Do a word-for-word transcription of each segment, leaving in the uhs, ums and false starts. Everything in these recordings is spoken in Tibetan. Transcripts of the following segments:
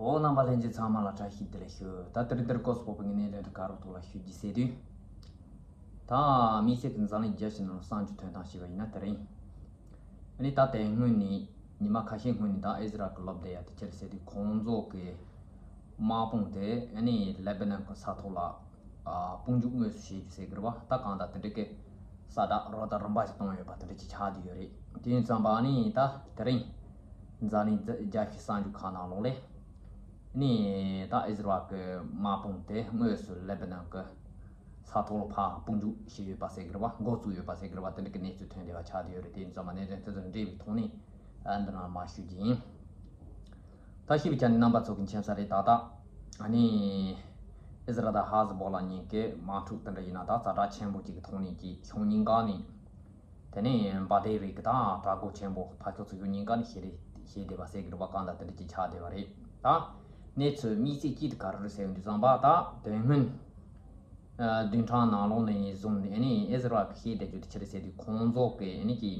འོ། རྣམ་པ་ལྷན་རྒྱས་ཚང་མ་ལ་བཀྲ་ཤིས་བདེ་ལེགས་ཞུ། ད་དེ་རིང་འདིར་སྐོར་སོགས་པའི་གནད་དོན་དུ་ག་རོ་ཐོག་ལ་ཞུ་རྒྱུ་ཟེར་དུས། ད་དམིགས་བསལ་གྱི་འཛམ་གླིང་རྒྱལ་སྤྱི་ནང་གསར་འགྱུར་ཐོན་སྟངས་ཞེས་པ་ཡིན་ན་དེ་རིང་། ཨ་ནི་ད་དེ་སྔོན་ནས་ཉི་མ་ཁ་ཤས་སྔོན་ནས་ད་ཨི་ཟི་རལ་གྱི་སློབ་སྡེ་ཡ་དེ་ཆེར་ཟེར་དུས་ཁོང་ཚོ་གི་དམག་དཔུང་དེ་ཨ་ནི་ལེ་བྷ་ནན་གྱི་ས་ཐོག་ལ་དཔུང་འཇུག་དངོས་སུ་བྱེད་རྒྱུ་ཟེར་གི་རེད་བ། ད་གང་ལྟར་དེ་འདྲ་གི་གསལ་བསྒྲགས་རོ་ལྟར་རིམ་པ་ཞིག་བཏང་ཡོད་པ་དེ་འདྲ་ཅིག་ཆགས་བསྡད་ཡོད་རེད། དེ་ཡིན་ཙང་པ་ཨ་ནི་ད་དེ་རིང་འཛམ་གླིང་རྒྱལ་སྤྱིའི་གསར་འགྱུར་ཁག་ནང་ལོགས་ལས་ནི་ད་ཨི་ཟི་རལ་གྱི་དམག་དཔུང་དེ་དངོས་སུ་ལེ་བྷ་ནན་གྱི་ས་ཐོག་ལ་ཕར་དཔུང་འཇུག་བྱས་ཡོད་པ་ཟེར་གི་རེད་བ། འགོ་བཙུགས་ཡོད་པ་ཟེར་གི་རེད་བ། དེ་འདྲ་གི་གནས་ཚུལ་ཐོན་བསྡད་པ་ཆགས་བསྡད་ཡོད་རེད། དེ་ཡིན་ཙང་མ་གནད་དོན་དེ་ཚོ་འདྲེས་པའི་ཐོག་ནས་ཨ་འདི་ནང་མར་ཞུ་རྒྱུ་ཡིན། ད་ཤེས་པའི་ཆ་ནས་རྣམ་པ་ཚོ་གི་མཁྱེན་ས་རེད། ད་ལྟ་ཨ་ནི་ཨི་ཟི་རལ་དང་ཧ་ཟི་བོ་ལ་གཉིས་ཀས་དམག་འཁྲུག་དེ་འདྲ་ཡིན་ན་ད་ཛ་དྲག་ཆེན་པོ་ཅིག་གི་ཐོག་ནས་ཀྱི་ཤོག་གཉིས་ཀ་ནས། དེ་ནས་འབའ་ཏེ་རི་གི་དང་དྲག་རྒོལ་ཆེན་པོ་ཕར་ཕྱོགས་ཚོ་ཡུལ་གཉིས་ཀ་ནས་ཤེས་རེ་བྱས་བསྡད་པ་ཟེར་གི་རེད་བ། གང་ལྟར་དེ་འདྲ་ཅིག་ཆགས་བསྡད་པ་རེད། ད་གནས་ཚུལ་དམིགས་བསལ་གཅིག་དེ་ག་རེ་རེད་ཟེར་ཡོང་དུས་ཙམ་པ། ད་དེ་སྔོན་ཨ་བདུན་ཕྲག་ནང་ལོགས་ནས་བཟུང་ནས་ཨ་ནི་ཨི་ཟི་རལ་གི་ཤེས་བསྡད་རྒྱུ་དེ་ཆི་རེད་ཟེར་དུས་ཁོང་ཚོ་གི་ཨ་ནི་ཀྱི་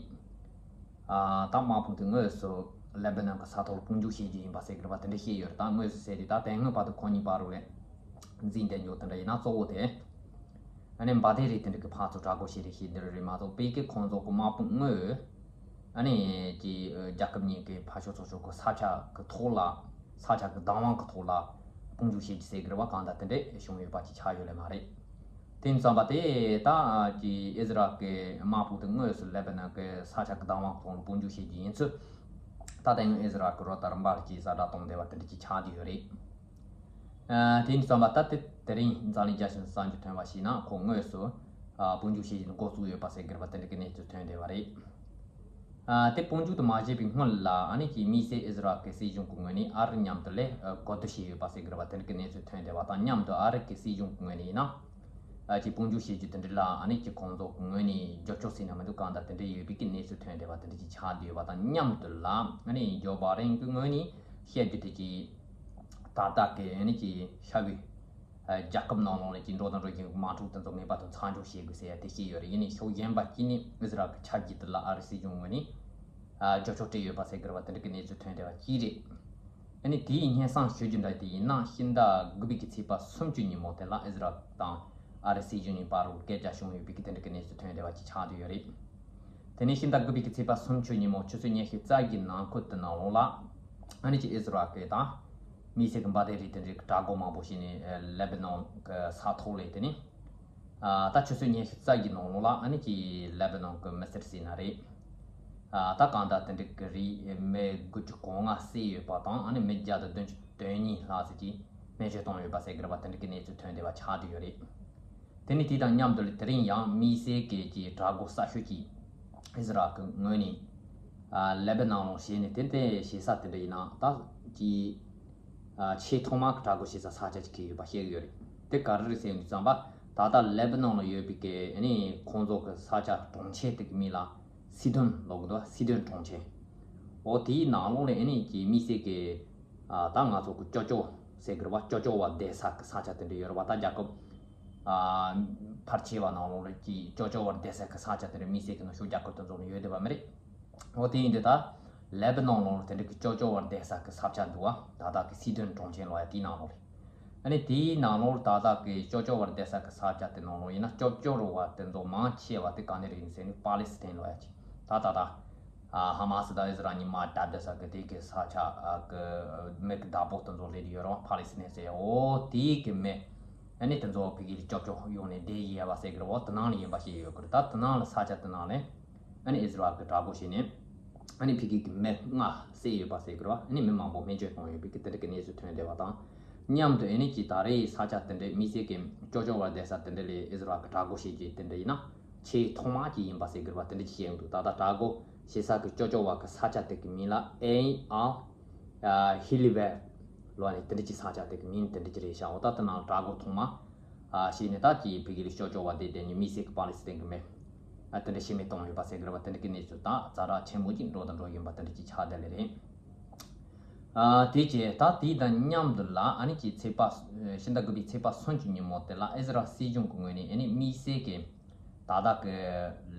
ཨ་ད་དམག་དཔུང་དེ་དངོས་སུ་ལེ་བྷ་ནན་གི་ས་ཐོག་ལ་དཔུང་འཇུག་བྱེད་རྒྱུ་ཡིན་པ་ཟེར་གི་རེད་བ། དེ་འདྲ་བཤད་ཡོད་རེད། ད་དངོས་སུ་ཟེར་དུས་ད་དེ་སྔོན་བར་དུ་ཁོ་གཉིས་བར་རུ་ལས་འཛིང་བསྡད་རྒྱུ་དེ་འདྲ་ཡིན་ན་གཙོ་བོ་དེ། ཨ་ནི་འབའ་ཏེ་རི་དེ་འདྲ་གི་ཕར་ཚུར་དྲག་རྒོལ་བྱེད་རེས་བྱེད་འདི་རེད་མ་གཏོགས། བོད་ཀྱི་ཁོང་ཚོ་གི་དམག་དཔུང་དངོས་ཨ་ནི་ཀྱི་རྒྱལ་ཁབ་གཉིས་ཀྱི་ཕར་ཕྱོགས་ཚུར་ཕྱོགས་ཀྱི་ས་ཆ་གི་ཐོག་ལ་ས་ཆ་གི་བདག་དབང་གི་ཐོག་ལ་དཔུང་འཇུག་བྱེད་རྒྱུ་ཟེར་གི་རེད་བ། གང་ལྟར་དེ་འདྲས་བྱུང་ཡོད་པ་ཅིག་ཆགས་ཡོད་ལེ་མ་རེད། དེ་ཡིན་ཙམ་པ་དེ་ད་ཀྱི་ཨི་ཟི་རལ་གྱི་དམག་དཔུང་དེ་དངོས་སུ་ལེ་བྷ་ནན་གྱི་ས་ཆ་གི་བདག་དབང་གི་ཐོག་ལ་དཔུང་འཇུག་བྱེད་རྒྱུ་ཡིན་ཚུལ། ད་ལྟ་ཡང་ཨི་ཟི་རལ་གྱི་རོ་ལྟར་འབར་གྱི་གསལ་བསྒྲགས་གཏོང་བསྡད་པ་དེ་འདྲ་ཅིག་ཆགས་བསྡད་ཡོད་རེད། ཨ་དེ་ཡིན་ཙམ་པ་ད་དེ་དེ་རིང་འཛམ་གླིང་རྒྱལ་སྤྱིའི་གསར་འགྱུར་ཐོན་པ་ཞིག་ན་ཁོ་དངོས་སུ་ཨ་དཔུང་འཇུག་བྱེད་བཞིན་འགོ་བཙུགས་ཡོད་པ་ཟེར་གི་རེད་བ། དེ་འདྲ་གི་གནས་ཚུལ་ཐོན་བསྡད་པ་རེད། ཨ་དེ་དཔུང་འཇུག་དེ་མ་བྱས་པའི་སྔོན་ལ་ཨ་ནི་ཀྱི་དམིགས་བསལ་ཨི་ཟི་རལ་གྱི་སྲིད་གཞུང་གི་ངོས་ནས་ཨ་རི་མཉམ་དུ་ལས་ཨ་གོ་བསྡུར་བྱས་ཡོད་པ་ཟེར་གི་རེད་བ། དེ་འདྲ་གི་གནས་ཚུལ་ཐོན་བསྡད་པ་དང་མཉམ་དུ་ཨ་རི་གི་སྲིད་གཞུང་གི་ངོས་ནས་ཡིན་ན་ཨ་ཀྱི་དཔུང་འཇུག་བྱེད་རྒྱུ་དེ་འདྲ་ལ་ཨ་ནི་ཀྱི་ཁོང་ཚོ་གི་ངོས་ནས་རྒྱབ་སྐྱོར་ཟེར་ན་མི་འདུག་གང་ལྟར་དེ་འདྲ་ཡོད་པའི་གི་གནས་ཚུལ་ཐོན་བསྡད་པ་དེ་འདྲ་ཅིག་ཆགས་བསྡད་ཡོད་པ་དང་མཉམ་དུ་ལ་ཨ་ནི་ཇོ་བྷའི་ཌེན་གི་ངོས་ནས་བཤད་རྒྱུ་དེ་ཀྱི་ད་ལྟ་གི་ཨ་ནི་ཀྱི་ཤ་བའི་ཨ་རྒྱལ་ཁབ་ནང་ལོགས་ལ་ཀྱི་འགྲོ་དང་འགྲོ་བཞིན་དམག་འཁྲུག་དེ་ཚོ་ངེས་པར་དུ་མཚམས་འཇོག་བྱེད་དགོས་ཟེར་ཡ་དེ་བཤད་ཡོད་རེད། ཡིན་ནའི་ཕྱོགས་གཞན་པ་གཅིག་ནས་ཨི་ཟི་རལ་གྱི་ཆབ་སྲིད་དེ་ལ་ཨ་རི་སྲིད་གཞུང་ངོས་ནས་ཨ་རྒྱབ་སྐྱོར་སྤྲད་ཡོད་པ་ཟེར་གི་རེད་བ། དེ་འདྲ་གི་གནས་ཚུལ་ཐོན་བསྡད་པ་གཅིག་རེད། ཨ་ནི་དེའི་སྙན་སེང་ཞུ་རྒྱུ་འདྲ་དེ་ཡིན་ན་ཕྱི་ཟླ་དགུ་པའི་གི་ཚེས་པ་སུམ་ཅུ་ཉིན་མོ་དེ་ལ་ཨི་ཟི་རལ་དང་ཨ་རི་སྲིད་གཞུང་གཉིས་བར་རུ་སྐད་ཆ་བྱུང་ཡོད་པའི་གི་དེ་འདྲ་གི་གནས་ཚུལ་ཐོན་བསྡད་པ་ཅིག་ཆགས་བསྡད་ཡོད་རེད། དེ་ནས་ཕྱི་ཟླ་དགུ་པའི་གི་ཚེས་པ་སུམ་ཅུ་ཉིན་མོ་ཆུ་ཚོད་ཉི་ཤུ་རྩ་བརྒྱད་ནང་ཁུལ་དུ་ནང་ལོགས་ལ་ཨ་ནི་ཀྱི་ཨི་ཟི་རལ་གྱི་དང་དམིགས་བསལ་གྱི་འབའ་ཏེ་རི་དེ་འདྲའི་གི་དྲག་རྒོལ་མང་པོ་ཞིག་ནས་ལེ་བྷ་ནོན་གྱི་ས་ཐོག་ལས། དེ་ནས་ཨ་ད་ཆུ་ཚོད་ཉི་ཤུ་རྩ་བརྒྱད་ནང་ལོགས་ལ་ཨ་ནི་ཀྱི་ལེ་བྷ་ནོན་གྱི་མི་སེར་ཟེར་ན་རེད། ཨ་ད་གང་ལྟར་དེ་འདྲའི་གི་རིགས་མི་དགུ་བཅུ་གོ་ལྔ་བསད་ཡོད་པ་དང་ཨ་ནི་མི་བརྒྱ་དང་བདུན་ཅུ་དོན་གཉིས་ལྷག་ཙམ་གྱིས་རྨས་སྐྱོན་བཏང་ཡོད་པ་ཟེར་གི་རེད་བ། དེ་འདྲ་གི་གནས་ཚུལ་ཐོན་བསྡད་པ་ཆགས་བསྡད་ཡོད་རེད། དེ་ནས་དེ་དང་མཉམ་དུ་དེ་རིང་ཡང་དམིགས་བསལ་གྱི་ཀྱི་དྲག་རྒོལ་གསར་ཤོས་ཀྱིས་ཨི་ཟི་རལ་གྱི་ངོས་ནས་ཨ་ལེ་བྷ་ནོན་ནང་ལོགས་བྱས་ནས་དེ་འདྲ་བྱེད་ས་དེ་འདྲ་ཡིན་ན་ད་ཀྱི་ཨ་ཆེས་ཐོག་མ་གི་དྲག་རྒོལ་བྱེད་ས་ས་ཆ་ཅིག་གི་ཡོད་པ་བཤད་གི་ཡོད་རེད། དེ་ག་རེ་རེད་ཟེར་ཡོང་དུས་ཙམ་པ་ད་ལྟ་ལེ་བྷ་ནོན་ལ་ཡོད་པའི་གི་ཨ་ནི་ཁོང་ཚོ་གི་ས་ཆ་གྲོང་ཁྱེར་དེ་གི་མིང་ལ་སི་དོན་ལབ་གི་འདུག་སི་དོན་གྲོང་ཁྱེར། འོ་དེའི་ནང་ལོགས་ལ་ཨ་ནི་ཀྱི་དམིགས་བསལ་གྱི་ཨ་ད་ང་ཚོ་གི་ཅོ་ཅོ་ཟེར་གི་རེད་བ། ཅོ་ཅོ་བ་བསྡད་ས་གི་ས་ཆ་དེ་འདྲ་ཡོད་རེད་བ། ད་རྒྱལ་ཁབ་ཨ་ཕལ་ཆེ་བ་ནང་ལོགས་ལ་ཀྱི་ཅོ་ཅོ་བ་བསྡད་ས་གི་ས་ཆ་དེ་འདྲ་དམིགས་བསལ་གྱི་ནུབ་ཕྱོགས་རྒྱལ་ཁབ་དེ་ཚོ་ལ་ཡོད་བསྡད་པ་མ་རེད། འོ་དེ་ཡིན་དུས་ད་ལེ་བྷ་ནོན་ནང་ལོགས་དེ་འདྲ་གི་ཅོ་ཅོ་བ་བསྡད་ས་གི་ས་ཆ་འདུག་བ། ད་ལྟ་གི་སི་དོན་གྲོང་ཁྱེར་ལབ་ཡ་དེའི་ནང་ལོགས་རེད། ཨ་ནི་དེའི་ནང་ལོགས་ད་ལྟ་གི་ཅོ་ཅོ་བ་བསྡད་ས་གི་ས་ཆ་དེ་ནང་ལོགས་ཡིན་ན་སྐྱོབ་བཅོལ་བ་དེ་ཚོ་མང་ཆེ་བ་དེ་ག་ནས་རེད་ཟེར་ན་པ་ལེ་སི་ཐན་ལབ་ཡ་ཅིག་ད་ད་ད་ཨ་ཧ་མ་སི་དང་ཨི་ཟི་རལ་གཉིས་དམག་སྟབས་བདེ་ས་གི་དེ་གི་ས་ཆ་ཨ་གི་མི་གི་བདག་པོ་དེ་ཚོ་སླེབས་ཡོད་རེད་བ། པ་ལེ་སི་ཐན་ཟེར་ཡ། འོ་དེ་གི་མི་ཨ་ནི་དེ་ཚོ་ཕ་གི་ལ་སྐྱོབ་བཅོལ་ཡོང་ནས་བསྡད་ཡོད་པ་ཟེར་གི་རེད་བ། དེ་ནང་ལ་ཡིན་པ་ཞིག་ཡོད་གི་རེད། ད་དེ་ནང་ལ་ས་ཆ་དེ་ནང་ལ་ཨ་ནི་ཨི་ཟི་རལ་གི་དྲག་རྒོལ་བྱས་ནས་ཨ་ནི་ཕ་གི་གི་མི་ལྔ་བསད་ཡོད་པ་ཟེར་གི་རེད་བ། ཨ་ནི་མི་མང་པོ་རྨས་སྐྱོན་བཏང་ཡོད་པའི་གི་དེ་འདྲ་གི་གནས་ཚུལ་ཐོན་བསྡད་པ་དང་མཉམ་དུ་ཨ་ནི་ཀྱི་ད་རེས་ས་ཆ་དེ་འདྲའི་དམིགས་བསལ་གྱི་ཅོ་ཅོ་བ་བསྡད་ས་དེ་འདྲ་ལ་ཨི་ཟི་རལ་གི་དྲག་རྒོལ་བྱེད་རྒྱུ་དེ་འདྲ་ཡིན་ན་ཆེས་ཐོག་མ་གཅིག་ཡིན་པ་ཟེར་གི་རེད་བ། དེ་འདྲ་ཅིག་བཤད་ཡོང་འདུག་ད་ལྟ་དྲག་རྒོལ་བྱེད་ས་གི་ཅོ་ཅོ་བ་གི་ས་ཆ་དེ་གི་མིང་ལ་ཨེན་ཨལ་ཧི་ལི་ཝེར་ལབ་ནས་དེ་འདྲ་ཅིག་ས་ཆ་དེ་གི་མིང་དེ་འདྲ་ཅིག་རེད་ཤག་འོ་ད་དེ་ནང་དྲག་རྒོལ་ཐོག་མ་ཨ་བྱས་ནས་ད་ཀྱི་ཕ་གི་ལ་ཅོ་ཅོ་བ་བསྡད་དེ་ནི་དམིགས་བསལ་གྱི་པ་ལེ་སི་ཐན་གི་མི་ཨ་དེ་འདྲ་ཤི་རྨས་བཏང་ཡོད་པ་ཟེར་གི་རེད་བ། དེ་འདྲ་གི་གནས་ཚུལ་ད་ཛ་དྲག་ཆེན་པོ་ཅིག་འགྲོ་དང་འགྲོ་བཞིན་པ་དེ་འདྲ་ཅིག་ཆགས་བསྡད་ལེ་རེད། ཨ་དེ་རྗེས་ད་དེ་དང་མཉམ་དུ་ལ་ཨ་ནི་ཀྱི་ཚེས་པ་ཕྱི་ཟླ་དགུ་པའི་ཚེས་པ་སུམ་ཅུ་ཉིན་མོ་དེ་ལ་ཨི་ཟི་རལ་སྲིད་གཞུང་གི་ངོས་ནས་ཨ་ནི་དམིགས་བསལ་གྱི་ད་ལྟ་གི་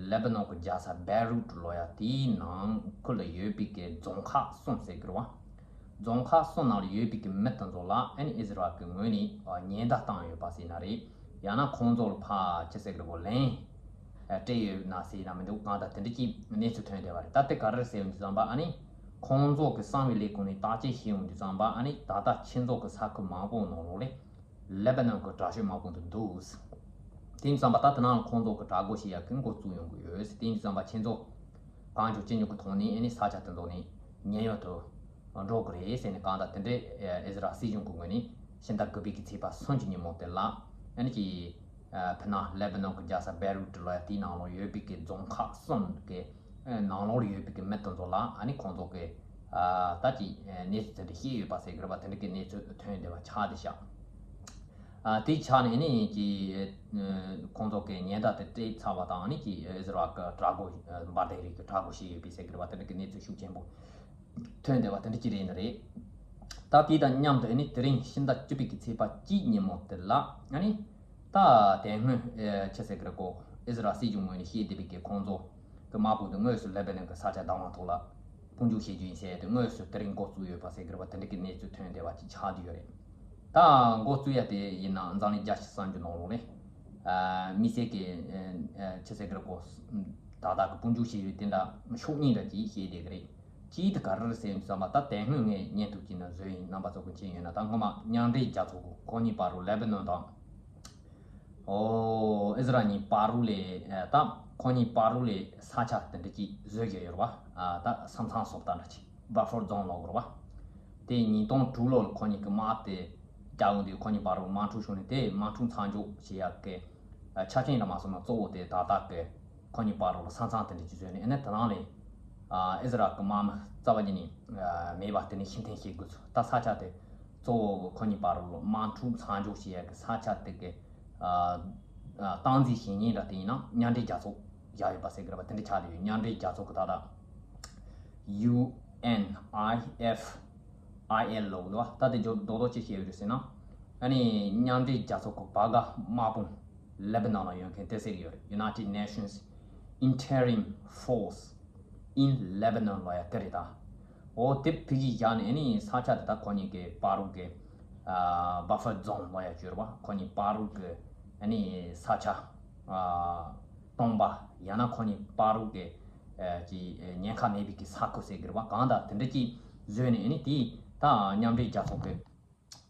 ལེ་བྷ་ནོན་གི་རྒྱལ་ས་བེ་རུད་ལབ་ཡ་དེའི་ནང་ཁུལ་ལ་ཡོད་པའི་གི་རྫོང་ཁག་གསུམ་ཟེར་གི་རེད་བ། རྫོང་ཁག་གསུམ་ནང་ལ་ཡོད་པའི་གི་མི་དེ་ཚོ་ལ་ཨ་ནི་ཨི་ཟི་རལ་གྱི་ངོས་ནས་ཉེན་བརྡ་བཏང་ཡོད་པ་ཟེར་ན་རེད། ཡང་ན་ཁོང་ཚོ་ལ་ཕར་ཅི་ཟེར་གི་རེད་གོ། ལན་སྤྲད་ཡོད་ན་ཟེར་ན་མི་འདུག། གང་ལྟར་དེ་འདྲ་ཅིག་གནས་ཚུལ་ཐོན་བསྡད་པ་རེད། ད་དེ་ག་རེ་ཟེར་ཡོང་དུས་ཙམ་པ་ཨ་ནི་ཁོང་ཚོ་གི་གསང་བའི་ལས་ཁུངས་ནས་བརྟག་དཔྱད་བྱས་ཡོང་དུས་ཙམ་པ་ཨ་ནི་ད་ལྟ་ཁྱེད་ཚོ་གི་ས་ཁུལ་མང་པོ་ནང་ལོགས་ལས་ལེ་བྷ་ནོན་གྱི་དྲག་ཤོས་མང་པོ་འདུག། དེ་ཡིན་ཙམ་པ་ད་དེ་ནང་ལ་ཁོང་ཚོ་གི་དྲག་རྒོལ་བྱེད་ཡག་གི་འགོ་བཙུགས་ཡོང་གི་ཡོད། དེ་ཡིན་ཙམ་པ་ཁྱེད་ཚོ་གང་མགྱོགས་ཅི་མགྱོགས་ཀྱི་ཐོག་ནས་ཨ་ནི་ས་ཆ་དེ་ཚོ་ནས་ཉེན་གཡོལ་དུ་འགྲོ་དགོས་རེད་ཟེར་ནས། གང་ལྟར་དེ་འདྲའི་ཨི་ཟི་རལ་སྲིད་གཞུང་གི་ངོས་ནས་ཕྱི་ཟླ་དགུ་པའི་གི་ཚེས་པ་སུམ་ཅུ་ཉིན་མོ་དེ་ལ་ཨ་ནི་ཀྱི་ཕི་ནང་ལེ་བྷ་ནོན་གྱི་རྒྱལ་ས་བེ་རུ་ཊི་ལ་ཡ་དེའི་ནང་ལ་ཡོད་པའི་གི་རྫོང་ཁག་གསུམ་གི་ནང་ལོགས་ལ་ཡོད་པའི་གི་མི་དེ་ཚོ་ལ་ཨ་ནི་ཁོང་ཚོ་གི་ད་ཀྱི་གནས་ཚུལ་དེ་འདྲ་བཤད་ཡོད་པ་ཟེར་གི་རེད་པ། དེ་འདྲ་གི་གནས་ཚུལ་ཐོན་བསྡད་པ་ཆགས་བསྡད་ཤག། ཨ། དེ་ཆ་ནས་ནི་ཀྱི་ཁོང་ཚོ་གི་ཉེན་བརྡ་དེ་སྤྲད་ཚར་བ་དང་ནི་ཀྱི་ཨི་ཟི་རལ་གི་དྲག་རྒོལ་འབར་མདེལ་རིགས་ཀྱི་དྲག་རྒོལ་བྱས་ཡོད་པའི་ཟེར་གི་རེད་པ། དེ་འདྲ་གི་གནས་ཚུལ་ཤུགས་ཆེན་པོ་ཐོན་བསྡད་པ་དེ་འདྲ་ཅིག་རེད་ནི་རེད། ད་དེ་དང་མཉམ་དུ་ནི་དེ་རིང་ཕྱི་ཟླ་བཅུ་པའི་གི་ཚེས་པ་གཅིག་ཉིན་མོ་དེ་ལ་ནི་ད་དེ་སྔོན་ཨེ་ཆི་ཟེར་གི་རེད་གོ། ཨི་ཟི་རལ་སྲིད་གཞུང་ངོས་ནས་བཤད་བསྡད་པའི་གི་ཁོང་ཚོ་གི་དམག་དཔུང་དེ་དངོས་སུ་ལེ་བྷ་ནོན་གི་ས་ཆ་བདག་དབང་ཐོག་ལ་དཔུང་འཇུག་བྱེད་རྒྱུ་ཡིན་ཟེར་ཏེ་དངོས་སུ་དེ་རིང་འགོ་བཙུགས་ཡོད་པ་ཟེར་གི་རེད་པ། དེ་འདྲ་གི་གནས་ཚུལ་ཐོན་བསྡད་པ་ཅིག་ཆགས་བསྡད་ཡོད་རེད། ད་འགོ་བཙུགས་ཡ་དེ་ཡིན་ན་འཛམ་གླིང་རྒྱལ་སྤྱི་གསར་འགྱུར་ནང་ལོགས་ནས་ཨ་དམིགས་བསལ་གི་ཨ་ཆི་ཟེར་གི་རེད་གོ། ད་ལྟ་གི་དཔུང་འཇུག་བྱེད་ཡུལ་དེ་འདྲ་ཕྱོགས་གཉིས་འདྲ་ཅིག་བཤད་བསྡད་གི་རེད། གཅིག་དེ་ག་རེ་རེད་ཟེར་ཡོང་དུས་ཙམ་པ་ད་དེ་སྔོན་ངས་བརྙན་ཐུང་ཅིག་ནང་བཟོས་ཡིན། རྣམ་པ་ཚོ་གི་མཁྱེན་ཡོད་ན། ད་སྔོན་མ་མཉམ་འབྲེལ་རྒྱལ་ཚོགས་ཀྱི་ཁོ་གཉིས་བར་རུ་ལེ་བྷ་ནོན་དང་། ཨོ། ཨི་ཟི་རལ་གཉིས་བར་རུ་ལས་ཨ་ད་ཁོ་གཉིས་བར་རུ་ལས་ས་ཆ་དེ་འདྲ་ཅིག་བཟོས་བཞག་ཡོད་རེད་པ། ཨ་ད་ས་མཚམས་བཟོ་ལྟ་འདྲ་ཅིག་བྷ་ཕར་ཛོན་ལབ་དགོས་རེད་པ། དེ་ཉིས་སྟོང་དྲུག་ལོ་ལ་ཁོ་གཉིས་ཀྱི་དམག་དེ་རྒྱག་ཡོང་དུས་ཁོ་གཉིས་བར་རུ་དམག་འཁྲུག་བྱུང་ནས་དེ་དམག་འཁྲུག་མཚམས་འཇོག་བྱེད་ཡག་གི་ཆ་རྐྱེན་ར་མ་སོང་ན་གཙོ་བོ་དེ་ད་ལྟ་གི་ཁོ་གཉིས་བར་རུ་ལ་ས་མཚམས་དེ་འདྲ་ཅིག་བཟོས་ནས། ཨ་ནི་དེ་རང་ལས་ཨ་ཨི་ཟི་རལ་གྱི་དམག་མི་རྩ་བ་ཉིད་ནས་མེད་པ་དེ་ནས་ཕྱིར་འཐེན་བྱེད་དགོས་ཚུལ། ད་ས་ཆ་དེ་གཙོ་བོ་གི་ཁོ་གཉིས་བར་རུ་དམག་འཁྲུག་མཚམས་འཇོག་བྱེད་ཡག་གི་ས་ཆ་དེ་གི་ཨ་ཨ་སྟངས་འཛིན་བྱེད་མཁན་འདྲ་དེ་ཡིན་ན་མཉམ་འབྲེལ་རྒྱལ་ཚོགས་བཞག་ཡོད་པ་ཟེར་གི་རེད་པ། དེ་འདྲ་ཆགས་བསྡད་ཡོད། མཉམ་འབྲེལ་རྒྱལ་ཚོགས་གི་ད་ལྟ་ཡུ་ཨེན་ཨའི་ཨེཕ་ཨའི་ཨེལ་ལབ་འདུག་པ། ད་དེ་རྡོག་རྡོག་རྡོག་ཅི་བཤད་ཡོད་རེད་ཟེར་ན། ཨ་ནི་མཉམ་འབྲེལ་རྒྱལ་ཚོགས་ཀྱི་བར་ག་དམག་དཔུང་ལེ་བྷ་ནོན་ལ་ཡོད་མཁན་དེ་ཟེར་གྱི་ཡོད་རེད། United Nations Interim Force in Lebanon ལབ་ཡ་དེ་རེད་ད། འོ་དེ་ཕ་གིར་བཞག་ནས་ཨ་ནི་ས་ཆ་དེ་ད་ཁོ་གཉིས་ཀྱི་བར་དུ་གི་ཨ་བྷ་ཕར་ཛོན་ལབ་ཡ་ཅིག་ཡོད་རེད་པ། ཁོ་གཉིས་བར་དུ་གི་ཨ་ནི་ས་ཆ་ཨ་སྟོང་པ། ཡང་ན་ཁོ་གཉིས་བར་དུ་གི་ཨ་ཀྱི་ཉེན་ཁ་མེད་པའི་གི་ས་ཁུལ་ཟེར་གི་རེད་པ། གང་ལྟར་དེ་འདྲ་ཅིག་བཟོས་ནས་ཨ་ནི་དེ་ད་མཉམ་འབྲེལ་རྒྱལ་ཚོགས་ཀྱི་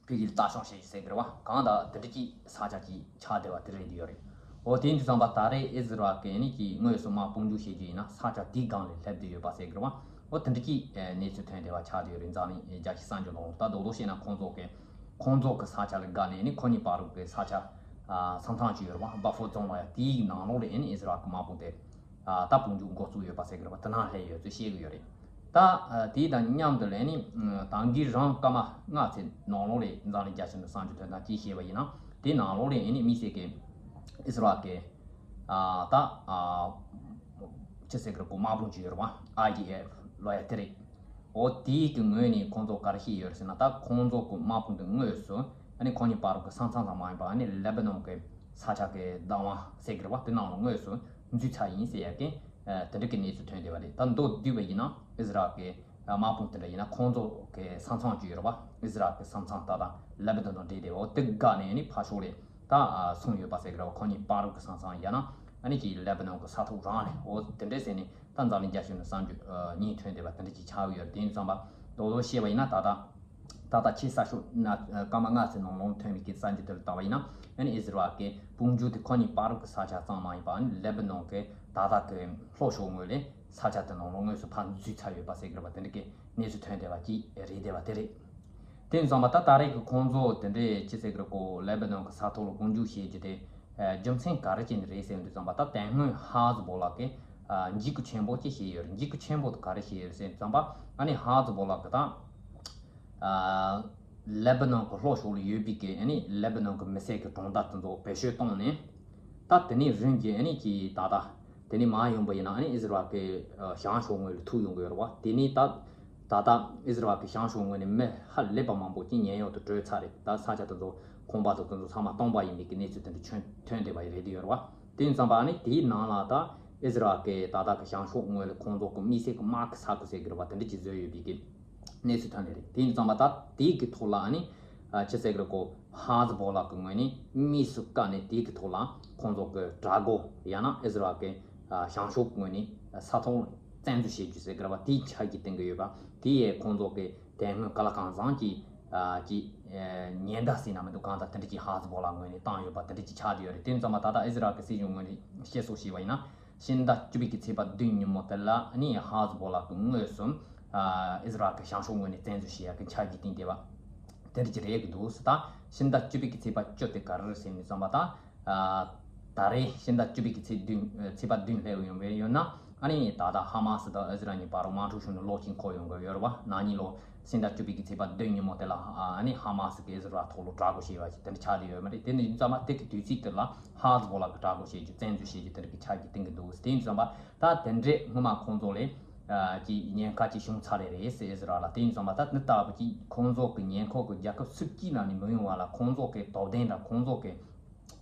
ཕ་གིར་ལྟ་སྐྱོང་བྱེད་ཀྱི་ཟེར་གི་རེད་པ། གང་ལྟར་དེ་འདྲ་ཅིག་ས་ཆ་ཅིག་ཆགས་བསྡད་པ་དེ་རེད་ཡོད་རེད། འོ་དེ་ཡིན་དུས་ཙམ་པ་ད་རེས་ཨི་ཟི་རལ་གྱི་ཨ་ནི་ཀྱི་དངོས་སུ་དམག་དཔུང་འཇུག་བྱེད་རྒྱུ་ཡིན་ན་ས་ཆ་དེའི་སྒང་ལ་སླེབས་བསྡད་ཡོད་པ་ཟེར་གི་རེད་པ། འོ་དེ་འདྲ་ཅིག་གནས་ཚུལ་ཐོན་བསྡད་པ་ཆགས་བསྡད་ཡོད་རེད། འཛམ་གླིང་རྒྱལ་སྤྱིའི་གསར་འགྱུར་ནང་ལ། ད་རྡོག་རྡོག་བཤད་ན་ཁོང་ཚོ་གི་ཁོང་ཚོ་གི་ས་ཆ་ལ་དགའ་ནས་ནི་ཁོ་གཉིས་བར་དུ་གི་ས་ཆ་ཨ་ས་མཚམས་ཅིག་ཡོད་རེད་པ། བྷ་ཕར་ཛོན་ལབ་ཡ་དེའི་ནང་ལོགས་ལ་ཨ་ནི་ཨི་ཟི་རལ་གྱི་དམག་དཔུང་དེ་ཨ་ད་དཔུང་འཇུག་འགོ་བཙུགས་ཡོད་པ་ཟེར་གི་རེད་པ། དེ་ནང་སླེབས་ཡོད་ཚུལ་བཤད་གི་ཡོད་རེད། ད་ཨ་དེ་དང་མཉམ་དུ་ལ་ཨ་ནི་ཨ་ད་གིན་རང་སྐར་མ་ལྔ་ཙམ་ནང་ལོགས་ལ་འཛམ་གླིང་རྒྱལ་སྤྱི་ནས་གསར་འགྱུར་ཐོན་སྟངས་ཅིག་བཤད་པ་ཡིན་ན། དེ་ནང་ལོགས་ལ་ཨ་ནི་དམིགས་བསལ་གི་ཨི་ཟི་རལ་གྱི་ཨ་ད་ཨ་ཅི་ཟེར་གི་རེད་གོ། དམག་དཔུང་ཅིག་ཡོད་རེད་པ། ཨའི་ཌི་ཨེཕ་ལབ་ཡ་དེ་རེད། འོ་དེའི་གི་ངོས་ནས་ཁོང་ཚོ་ག་རེ་བཤད་ཡོད་རེད་ཟེར་ན། ད་ཁོང་ཚོ་གི་དམག་དཔུང་དེ་དངོས་སུ་ཨ་ནི་ཁོ་གཉིས་བར་གི་ས་མཚམས་ཙམ་མ་ཡིན་པ་ཨ་ནི་ལེ་བྷ་ནོན་གི་ས་ཆ་གི་བདག་དབང་ཟེར་གི་རེད་པ། དེ་ནང་ལ་དངོས་སུ་འཛུལ་ཚར་ཡིན་ཟེར་ཡ་གི་ཨ་དེ་འདྲ་གི་གནས་ཚུལ་ཐོན་བསྡད་པ་རེད། ད་མདོར་བསྡུས་པ་ཡིན་ན་ཨི་ཟི་རལ་གི་དམག་དཔུང་དེ་འདྲ་ཡིན་ན་ཁོང་ཚོ་གི་ས་མཚམས་ཅིག་ཡོད་རེད་པ། ཨི་ཟི་རལ་གི་ས་མཚམས་ད་ལྟ་ལེ་བྷ་ནོན་དང་འབྲེལ་བསྡད་པ། འོ་དེ་བཀག་ནས་ཨ་ནི་ཕར་ཕྱོགས་ལ་ད་ཨ་སོང་ཡོད་པ་ཟེར་གི་རེད་པ། ཁོ་གཉིས་བར་གི་ས་མཚམས་ཡང་ན་ཨ་ནི་ཀྱི་ལེ་བྷ་ནོན་གི་ས་ཐོག་རང་ལ། འོ་དེ་འདྲ་ཟེར་ནས་ད་འཛམ་གླིང་རྒྱལ་སྤྱི་ནས་གསར་འགྱུར་ཨ་གཉིས་ཐོན་བསྡད་པ་དེ་འདྲ་ཅིག་ཆགས་ཡོད་རེད། དེ་ཡིན་ཙམ་པ་རྡོག་རྡོག་བཤད་པ་ཡིན་ན་ད་ལྟ་ད་ལྟ་ཕྱི་ས་ཕྱོགས་ན་སྐར་མ་ལྔ་ཙམ་ནང་ལོགས་ཐོན་པའི་གི་གསར་འགྱུར་དེ་ལ་བལྟས་པ་ཡིན་ན། ཨ་ནི་ཨི་ཟི་རལ་གི་དཔུང་འཇུག་དེ་ཁོ་གཉིས་བར་གི་ས་ཆ་ཙམ་མ་ཡིན་པ་ཨ་ནི་ལེ་བྷ་ནོན་གི་ད་ལྟ་གི་ལྷོ་ཕྱོགས་ངོས་ལ་ས་ཆ་དེ་ནང་ལོགས་དངོས་སུ་ཕར་འཛུལ་ཚར་ཡོད་པ་ཟེར་གི་རེད་པ། དེ་འདྲ་གི་གནས་ཚུལ་ཐོན་བསྡད་པ་ཅིག་རེད་བསྡད་པ་དེ་རེད། དེ་ཡིན་ཙམ་པ་ད་ད་རེས་ཀྱི་ཁོང་ཚོ་དེ་འདྲའི་ཅི་ཟེར་གི་རེད་གོ། ལེ་བྷ་ནོན་གི་ས་ཐོག་ལ་དཔུང་འཇུག་བྱེད་རྒྱུ་དེ་ཨ་རྒྱུ་མཚན་ག་རེ་བྱས་ནས་རེད་ཟེར་དུས་ཙམ་པ། ད་དེ་སྔོན་ཧ་ཛི་བོ་ལ་གི་ཨ་འཇིགས་སྐུལ་ཆེན་པོ་ཅིག་བྱས་ཡོད་རེད། འཇིགས་སྐུལ་ཆེན་པོ་དེ་ག་རེ་བྱས་ཡོད་རེད་ཟེར་དུས་ཙམ་པ། ཨ་ནི་ཧ་ཛི་བོ་ལ་གི་ད་ཨ་ལེ་བྷ་ནོན་གི་ལྷོ་ཕྱོགས་ལ་ཡོད་པའི་གི་ཨ་ནི་ལེ་བྷ་ནོན་གི་མི་སེར་གི་གྲོང་རྡལ་དེ་ཚོ་བེད་སྤྱོད་བཏང་ནས། ད་དེ་ནས་རིམ་གྱིས་ཨ་ནི་ཀྱི་ད་ལྟ་དེ་ནས་མར་ཡོང་པ་ཡིན་ན་ཨ་ནི་ཨི་ཟི་རལ་གི་ཨ་བྱང་ཕྱོགས་ངོས་ལ་ཐུག་ཡོང་གི་ཡོད་རེད་པ། དེ་ནས་ད་ད་ལྟ་ཨི་ཟི་རལ་གི་བྱང་ཕྱོགས་ངོས་ནས་མི་ཧ་ལས་པ་མང་པོ་ཅིག་ཉེན་གཡོལ་དུ་བྲོས་ཚར་རེད། ད་ས་ཆ་དེ་ཚོ་ཁང་པ་དང་དེ་ཚོ་ཚང་མ་སྟོང་པ་ཡིན་པའི་གི་གནས་ཚུལ་དེ་འདྲ་ཐོན་ཐོན་བསྡད་པ་རེད་ཡོད་རེད་པ། དེ་ཡིན་ཙམ་པ་ཨ་ནི་དེའི་ནང་ལ་ད་ཨི་ཟི་རལ་གི་ད་ལྟ་གི་བྱང་ཕྱོགས་ངོས་ལ་ཁོང་ཚོ་གི་དམིགས་བསལ་གི་དམག་གི་ས་ཁུལ་ཟེར་གི་རེད་པ། དེ་འདྲ་ཅིག་བཟོས་ཡོད་པའི་གི་ གནས་ཚུལ་ཐོན་ནི་རེད། དེ་ཡིན་ཙང་མ་ད་དེའི་གི་ཐོག་ལ་ཨ་ནི་ཨ་ཅི་ཟེར་གི་རེད་གོ། ཧ་ཛི་བོ་ལ་གི་ངོས་ནས་དམིགས་སུ་བཀར་ནས་དེའི་གི་ཐོག་ལ་ཁོང་ཚོ་གི་དྲག་རྒོལ་ཡང་ན་ཨི་ཟི་རལ་གི་ཨ་བྱང་ཕྱོགས་ངོས་ནས་ས་ཐོག་བཙན་འཛུལ་བྱེད་རྒྱུ་ཟེར་གི་རེད་བ། དེའི་ཆ་གི་སྟེང་གི་ཡོད་པ་དེ་ཡས་ཁོང་ཚོ་གི་དེ་སྔོན་ག་ལ་གང་འཚམ་གྱི་ཨ་གྱི་ཨ་ཉེན་བརྡ་ཟེར་ན་མི་འདུག། གང་ལྟར་དེ་འདྲ་གྱི་ཧ་ཛི་བོ་ལ་ངོས་ནས་བཏང་ཡོད་པ་དེ་འདྲ་གྱི་ཆགས་བསྡད་ཡོད་རེད། དེ་ཡིན་ཙང་མ་ད་ལྟ་ཨི་ཟི་རལ་གི་སྲིད་གཞུང་ངོས་ནས་བཤད་སྲོལ་བྱས་པ་ཡིན་ན། ཕྱི་ཟླ་བཅུ་པའི་གི་ཚེས་པ་བདུན་ཉིན་མོ་དེ་ལ་ནི་ཧ་ཛི་བོ་ལ་གི་དངོས་སུ་ཨ་ཨི་ཟི་རལ་གི་བྱང་ཕྱོགས་ངོས་ནས་བཙན་འཛུལ་བྱེད་ཡག་གི་འཆར་གཞི་བཏིང་བསྡད་པ་དེ་འདྲ་ཅིག་རེད་གི་འདུག་ཟེར། ད་ཕྱི་ཟླ་བཅུ་པའི་གི་ཚེས་པ་བཅུ་དེ་ག་རེ་རེད་ཟེར་ནས་བསམ་པ་ད་ཨ་ད་རེས་ཕྱི་ཟླ་བཅུ་པའི་གི་ཚེས་བདུན་ཚེས་པ་བདུན་སླེབས་ཡོང་བའི་ཡོད་ན་ཨ་ནི་ད་ལྟ་ཧ་མ་སི་དང་ཨི་ཟི་རལ་གཉིས་བར་དམག་འཁྲུག་བྱུང་ནས་ལོ་གཅིག་འཁོར་ཡོང་གི་ཡོད་རེད་བ། ན་ནིང་ལོ་ཕྱི་ཟླ་བཅུ་པའི་གི་ཚེས་པ་བདུན་ཉིན་མོ་དེ་ལ་ཨ་ནི་ཧ་མ་སི་གི་ཨི་ཟི་རལ་ཐོག་ལ་དྲག་རྒོལ་བྱས་པ་ཅིག་དེ་འདྲ་ཆགས་བསྡད་ཡོད་མ་རེད། དེ་ནི་ཡིན་ཙང་མ་དེ་གི་དུས་ཚིགས་དེ་ལ་ཧ་ཛི་བོ་ལ་གི་དྲག་རྒོལ་བྱེད་རྒྱུ་བཙན་འཛུལ་བྱེད་རྒྱུ་དེ་འདྲ་གི་འཆར་གཞི་བཏིང་གི་འདུག། དེ་ཡིན་ཙང་མ་ད་དེ་འདྲས་སྔོན་མ་ཁོང་ཚོ་ལས་ཀྱི་ཉེན་ཁ་ཅིག་བྱུང་ཚར་རེད་རེད་ཟེར་ཨི་ཟི་རལ་ལ། དེ་ཡིན་ཙང་མ་ད་འདི་ལྟ་བུ་ཅིག་ཁོང་ཚོ་གི་ཉེ་འཁོར་གི་རྒྱལ་ཁབ་སུ་གཅིག་ནང་ནས་མི་ཡོང་བ་ལ་ཁོང་ཚོ་གི་དོ་དམ་དང་ཁོང་ཚོ་གི་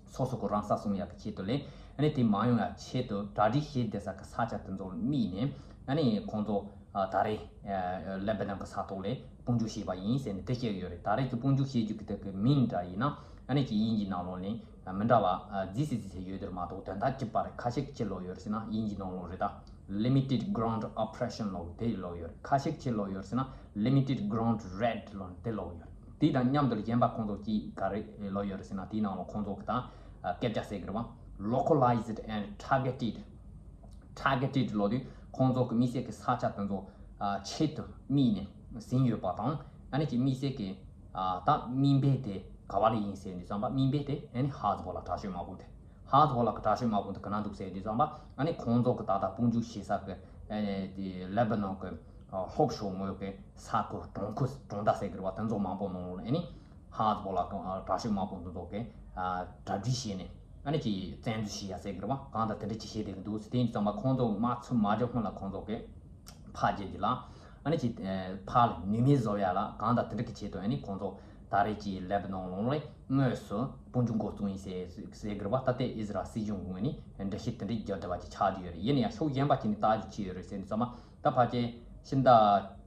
སོ་སོ་གི་རང་ས་སྲུང་ཡག་གི་ཆེད་དུ་ལས་ཨ་ནི་དེ་མ་ཡོང་ཡག་ཆེད་དུ་གྲ་སྒྲིག་བྱེད་བསྡད་ས་གི་ས་ཆ་དེ་ཚོར་དམིགས་ནས་ཨ་ནི་ཁོང་ཚོ་ཨ་ད་རེས་ཨ་ལེ་བྷ་ནོན་གི་ས་ཐོག་ལས་དཔུང་འཇུག་བྱས་པ་ཡིན་ཟེར་ནས་དེ་བཤད་ཡོད་རེད། ད་རེས་ཀྱི་དཔུང་འཇུག་བྱེད་རྒྱུ་གི་དེ་གི་མིང་འདྲ་ཡིན་ན་ཨ་ནི་ཀྱི་དབྱིན་ཇིའི་ནང་ལོགས་ནས་མི་འདྲ་བ་ཨ་རྫིས་སི་རྫིས་སི་ཡོད་དེར་མ་གཏོགས་དོན་དག་གཅིག་པ་རེད། ཁ་ཤས་ཀྱི་ཕྱིར་ལོག་ཡོད་རེད་ཟེར་ན་དབྱིན་ཇིའི་ནང་ལོགས་རེད། ད་limited ground operation ལོག་དེ་ལོག་ཡོད་རེད། ཁ་ཤས་ཀྱི་ཕྱིར་ལོག་ཡོད་རེད་ཟེར་ན་limited ground raid ལོག་དེ་ལོག་ཡོད་རེད། དེ་དང་མཉམ་དུ་གཞན་པ་ཁོང་ཚོ་གཅིག་ག་རེ་ལོག་ཡོད་རེད་ཟེར་ན་དེའི་ནང་ལོགས་ཁོང་ཚོ་གི་ད་སྐད་ཆ་ཟེར་གི་རེད་བ། localized and targeted targeted ལོག་དུས་ཁོང་ཚོ་གི་དམིགས་བསལ་གྱི་ས་ཆ་དེ་ཚོ་ཆེད་དུ་དམིགས་ནས་ཟིན་ཡོད་པ་དང་ཨ་ནི་ཀྱི་དམིགས་བསལ་གྱི་ད་དམིགས་འབེན་དེ་ག་བ་ལ་ཡིན་ཟེར་ནས་བསམ་པ་དམིགས་འབེན་དེ་ཨ་ནི་ཧ་ཛི་བོ་ལ་དྲག་སྤྱོད་དམག་དཔུང་དེ་ཧ་ཛི་བོ་ལ་གི་དྲག་སྤྱོད་དམག་དཔུང་དེ་ག་ན་འདུག་ཟེར་དུས་ཙམ་པ་ཨ་ནི་ཁོང་ཚོ་གི་ད་ལྟ་དཔུང་འཇུག་བྱེད་ས་གི་ཨ་ནི་དེ་ལེ་བྷ་ནོན་གི་ལྷོ་ཕྱོགས་ངོས་གི་ས་ཁུལ་གྲོང་ཁུལ་གྲོང་རྡལ་ཟེར་གི་རེད་བ། དེ་ཚོ་མང་པོ་ནང་ལ་ཨ་ནི་ཧ་ཛི་བོ་ལ་གི་དྲག་སྤྱོད་དམག་དཔུང་དེ་ཚོ་གི་གྲ་སྒྲིག་བྱས་ནས་ཨ་ནི་ཀྱི་བཙན་འཛུལ་བྱེད་ཡ་ཟེར་གི་རེད་བ། གང་ལྟར་དེ་འདྲ་ཅིག་བྱས་བསྡད་གི་འདུག་ཟེར། དེ་ཡིན་དུས་ཙམ་པ་ཁོང་ཚོ་དམག་ཚུགས་མ་འཇོག་སྔོན་ལ་ཁོང་ཚོ་གི་ཕར་རྒྱལ་རྒྱུ་ལ་ཨ་ནི་ཀྱི་ཕར་ལ་ནུས་མེད་བཟོ་ཡ་ལ་གང་ལྟར་དེ་འདྲ་གི་ཆེད་དུ་ཨ་ནི་ཁོང་ཚོ་ད་རེས་ཀྱི་ལེ་བྷ་ནོན་ལུང་ལས་དངོས་སུ་དཔུང་འཇུག་འགོ་བཙུགས་ཡིན་ཟེར་ཟེར་གི་རེད་བ། ད་ལྟའི་ཨི་ཟི་རལ་སྲིད་གཞུང་གི་ངོས་ནས་འགྲེལ་བཤད་དེ་འདྲ་བརྒྱབ་བསྡད་པ་ཅིག་ཆགས་བསྡད་ཡོད་རེད། ཡིན་ན་ཡང་ཕྱོགས་གཞན་པ་ཅིག་ནས་ལྟ་རྒྱུ་ཅིག་ཡོད་རེད་ཟེར་ནས་ཙམ་པ་ད་ཕལ་ཆེར་ཕྱི་ཟླ་